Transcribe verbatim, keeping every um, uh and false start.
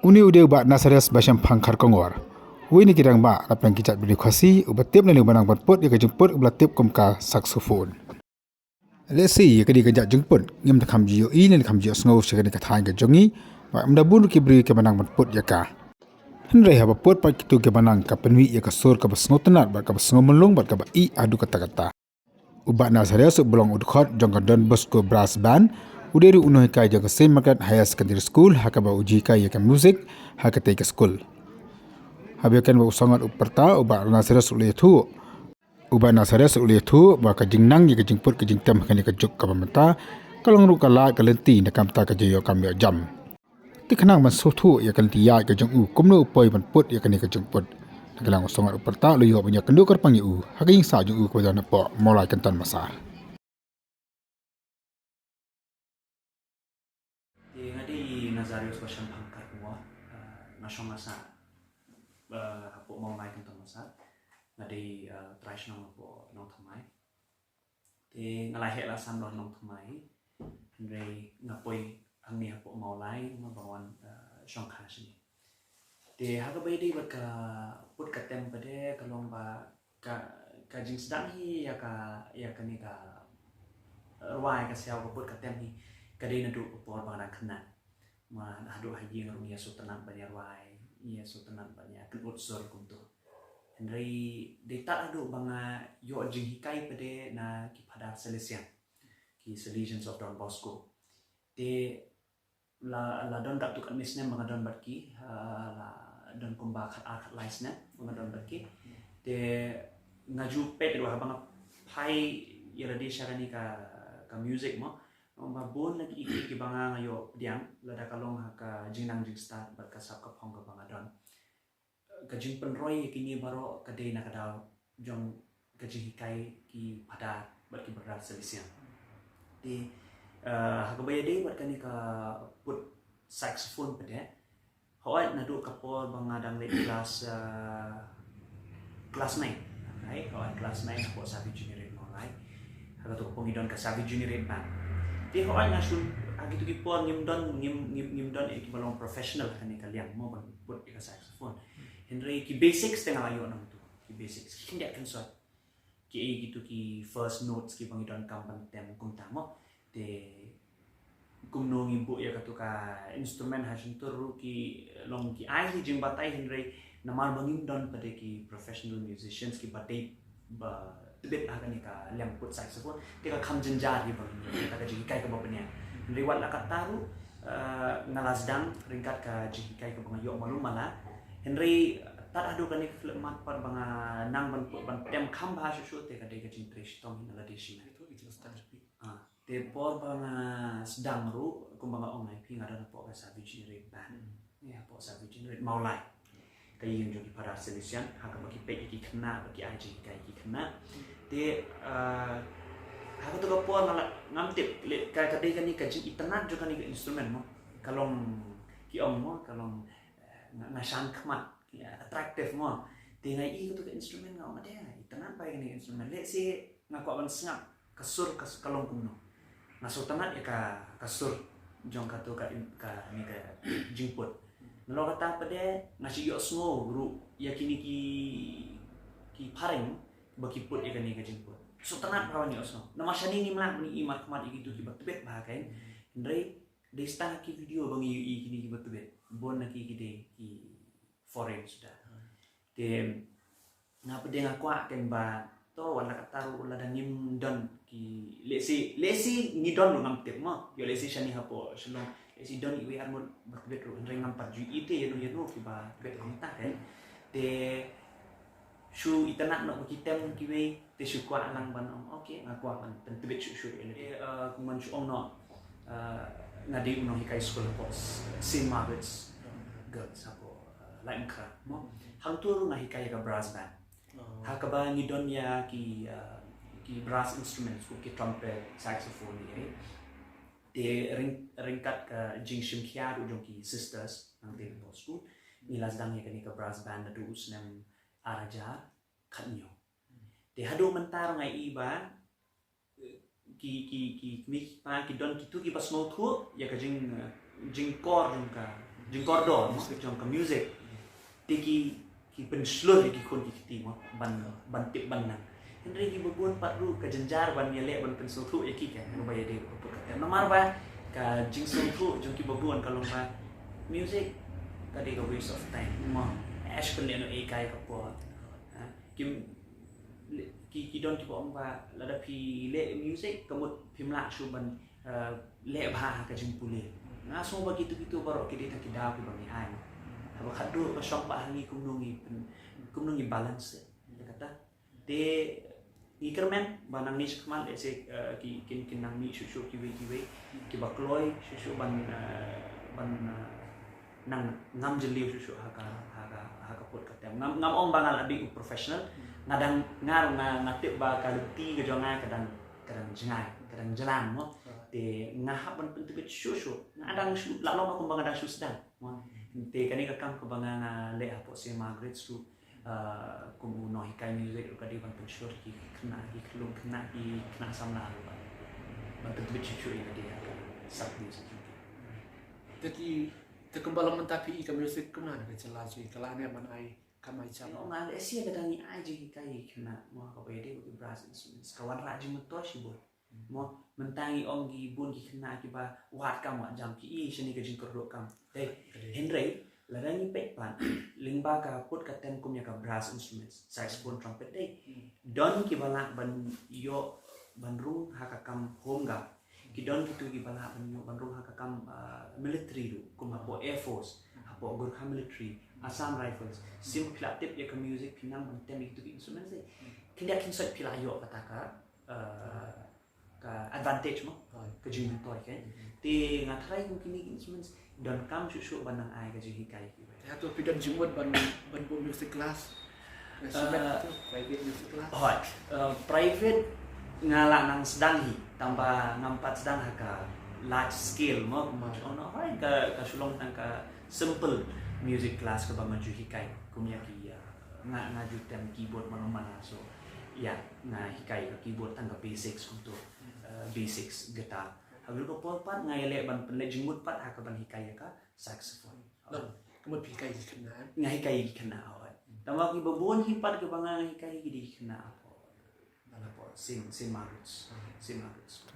Une u dei u Bah Nazarius Bashemphang Kharkongor, uwei na ki rangbah na pdeng ki jaitbynriew Khasi, uba tip lane uba nang ban put ïa ka jingput kaba la tip kum ka saxophone. Lehse ïa kane ka jait jingput ngim da kham ju ïohi ne da kham ju ïohsngew sha kane ka thaiñ ka jong ngi, ba ym da bun ruh ki briew kiba nang ban put ïa ka. Hynrei haba put pat kito kiba nang, ka pynmih ïa ka sur kaba sngewtynnat bad kaba sngew mlung bad kaba ih haduh katta katta. U Bah Nazarius uba long u dkhot jong ka Don Bosco Brass Band, u dei ruh u nonghikai jong ka Saint Margaret Higher Secondary School, ha kaba u ju hikai ïa ka music ha katei ka skul. Haba ïakren bad u Songap u pyrta, u Bah Nazarius u la ïathuh, u Bah Nazarius u la ïathuh ba ka jingnang ïa ka jingput ka jingtem ha kane ka juk kaba mynta ka long ruh ka lad ka lynti na ka bynta ka jingïoh kam ïoh jam. Te khnang ban sngewthuh ïa ka lynti ïaid ka jong u, kumno u poi ban put ïa kane ka jingput, na ka liang u Songap u pyrta, u la ïoh ban ïakynduh kyrpang ïa u ha ka ïing sah jong u kaba don hapoh Mawlai Canton Massar. Te nga dei i Nazarius Bashemphang Kharkongor, eh, nga shong nga sah, eh, hapoh Mawlai Canton Massar. Nga dei, eh, trai shnong hapoh Nongthymmai. Te nga la heh la sam noh Nongthymmai, hynrei nga poi hangne hapoh Mawlai, nga ba wan, eh, shongkha shane. Te ha kaba ïadei bad ka put ka tem pat de, ka long ba ka, ka jingsdang hi ïa ka, ïa kane ka rwai ka siaw ka put ka tem hi, ka dei naduh ka por ba nga dang khynnah. Ma haduh ha ïing ruh ngi ïa sngewtynnat ban ïa rwai, ngi ïa sngewtynnat ban ïa kynud sur kumto. Hynrei dei tad haduh ba nga ïoh jinghikai pat de na ki Phadar Salesian, ki Salesians of Don Bosco. Te la, la don katto katne snem ba nga don bad ki, ha, la don kumba khatar khatlai snem ba nga don bad ki. Te nga ju peit ruh haba nga phai ïa lade sha kane ka, ka music mo. Ba bun na ki, ki, kiba nga, nga ïoh pdiang, lada ka long ha ka jingnang jingstad bad ka sap ka phong kaba nga don. Ka jingpynroi ïa kine baroh ka dei na ka daw jong ka jinghikai ki Phadar bad ki Brother Salesian. Te, eh, ha kaba ïadei bad kane ka put saxophone pat de, hooid naduh ka por ba nga dang leit klas, eh, klas nine. Hooid, hooid klas nine hapoh Savio Junior Rate Mawlai. Ha kato ka por ngi don ka Savio Junior Rate Band. Te hooid nga shu, ha kito ki por ngim don, ngim, ngim, ngim don ïa kiba long professional ha kane ka liang mo ban put ïa ka saxophone. Hynrei ki basics te nga la ïoh na uto. Ki basics, ki khyndiat khynsot, kiei kito ki first notes kiba ngi donkam ban tem kumta mo. Te kumno ngi buh ïa kato ka instrument ha shyntur ruh ki long ki ai hi jingbatai, hynrei namar ba ngim don pat de ki professional musicians kiba dei ba tbit ha kane ka liang put saxophone, te ka kham jynjar hi ba ngin ïa kata ka jinghikai kaba pynïaid. Hynrei wat la katta ruh, eh, nga la sdang ryngkat ka jinghikai kaba nga ïoh malu mala. Hynrei tad haduh kane ka khyllipmat pat ba nga nang ban put ban tem kham bha shuh shuh, te ka dei ka jingtrei shitom hi na lade shimet. Ah, te por ba nga sdang ruh, kumba nga ong ïa phi, nga don hapoh ka Savio Junior Rate Band. Ïa, hapoh Savio Junior Rate Mawlai. Ka ïing jong ki Phadar Salesian, ha kaba ki peit ïa ki khynnah bad ki ai jinghikai ïa ki khynnah. Te, eh, ha kato ka por nga la, ngam tip, leh, ka, ka dei kane ka jingitynnad jong kane ka instrument mo. Ka long, ki ong mo, ka long, eh, nga, nga shan khmat, ïa, attractive mo. Te nga ïohi kato ka instrument nga ong, "Ade, itynnad bha ïa kane ka instrument. Lehse nga kwah ban sngap ka sur, ka, ka long kumno." Nga sngewtynnat ïa ka, ka sur jong kato ka in-, kane ka jingput. Nalor kata pat de nga shu ïohsngew ruh ïa kine ki, ki phareng ba ki put ïa kane ka jingput. Sngewtynnat bha ban ïohsngew. Namar shane ngim lah ban ïohi markhmat ïa kito kiba tbit bha kein. Hynrei dei tang ha ki video ba ngi ïohi kine kiba tbit. Bun na ki ki dei ki foreign suda. Te nga pat de nga kwah kein ba to wat la katta ruh lada ngim don ki, lehse, lehse ngi don ruh ngam tip mo. Ïoh lehse shane hapoh Shillong lehse don iwei arngut ba tbit ruh, hynrei ngam pat ju ïohi te ïano ïano kiba tbit kumta kein. Te shu itynnad noh ba ki tem kiwei, te shu kwah lang ban ong, okay, nga kwah ban pyntbit shuh shuh ïa lade. Eh, kumban shu ong noh, eh, nga dei u nonghikai skul hapoh Saint Margaret's Girls hapoh, eh, Laitumkhrah mo. Hangto ruh nga hikai ïa ka brass band. Ha kaba ngi don ïa ki, eh, ki brass instruments, kum ki trumpet, saxophone, ïa. Te ryng-, ryngkat ka jingshim khia ruh jong ki sisters nangtei hapoh skul, ngi la sdang ïa kane ka brass band naduh u snem ar hajar khathynñiew. Te haduh mynta ruh nga ïohi ba, eh, ki, ki, ki kmie ki kpa ki don kito kiba sngewthuh ïa ka jing, eh, jingkor jong ka, jingkordor mo jong ka music. Te ki ki pynshlur ïa ki khun ki kti mo ban ban tip ban nang. Hynrei kiba bun pat ruh ka jynjar ban ïaleh ban pynsngewthuh ïa ki, ka kaba ïadei bad ka put ka tem. Namar ba ka jingsngewthuh jong kiba bun ka long ba music ka dei ka waste of time mo. Ash pynleh noh ei kai ka por. Ha, kim ki ki don kiba ong ba lada phi leh music ka mut phim lah shuh ban eh, leh bha ha ka jingpule. Nga sngew ba kitu kitu baroh ki dei tang ki daw kiba ngi ai. Haba khatduh ka shong ba ha ngi kumno ngi pyn- kumno ngi balance te. Kata te ngi kyrmen ba nangne shakhmat lehse eh, ki kin kin nang mih shuh shuh kiwei kiwei kiba kloi shuh shuh ban eh, ban eh, nang ngam jylliew shuh shuh ha ka ha ka ha ka put ka tem. Ngam ngam ong ba nga la dei u professional. Nga dang nga nga nga tip ba ka lynti ka jong nga ka dang ka dang jngai ka dang jlan mo. Te nga hap ban pyntbit shuh shuh, nga dang shu la long kumba nga dang shu sdang mo. Te kane ka kam kaba nga nga leh hapoh St Margaret's ruh, eh, kum u nonghikai music ruh ka dei ban pynshlur ki khynnah ki khyllung khynnah ki khynnah samla ruh ban ban pyntbit shuh shuh ïa ka dei ha ka sub music. Te ki te kumba long mynta phi i ka music kumno na ka jylla jong ngi, ka la ne ban ai kam ai jam? Nga lehse ka dang i ai jinghikai ïa ki khynnah mo ha kaba ïadei bad ki brass instruments ka wanrah jingmyntoi shibun. Mo mynta ngi ong ki bun ki khynnah kiba wad kam wad jam ki i shane ka jingkyrduh kam. Dei hynrei lada ngi peit pat lyngba ka put ka tem kum ïa ka brass instruments, saxophone, trumpet, dei don kiba lah ban ïoh ban rung ha ka kam home guard. Ki don kitu kiba lah ban ïoh ban rung ha ka kam ah, military ruh kum hapoh Air Force, hapoh Gorkha Military, Assam Rifles. Sim phi lah tip ïa ka music phi nang ban tem ïa kitu ki instruments dei. Khyndiat khynsoit phi lah ïoh kata ka ah, ka advantage mo ka jingmyntoi ka. Te nga tharai kum kine ki instruments donkam shuh shuh ban nang ai ka jinghikai ki. Hato phi don jingmut ban ban buh music class? Instrument tu, private music class? Hooid, eh, private nga la nang sdang hi tangba ngam pat sdang ha ka large scale mo. Kumba ong noh hooid ka ka shu long tang ka simple music class kaba nga ju hikai kum ïa ki, eh, nga nga ju tem keyboard mano mano so ïa nga hikai ka keyboard tang ka basics kumto, eh, basics guitar. Ha ka por pat nga ïaleh ban pynleit jingmut pat ha ka ban hikai ïa ka saxophone. Ka mut phi hikai ki khynnah? Nga hikai ki khynnah hooid. Tangba kiba bun hi pat kiba nga hikai ki dei ki khynnah hapoh St St Margaret's. St Margaret's.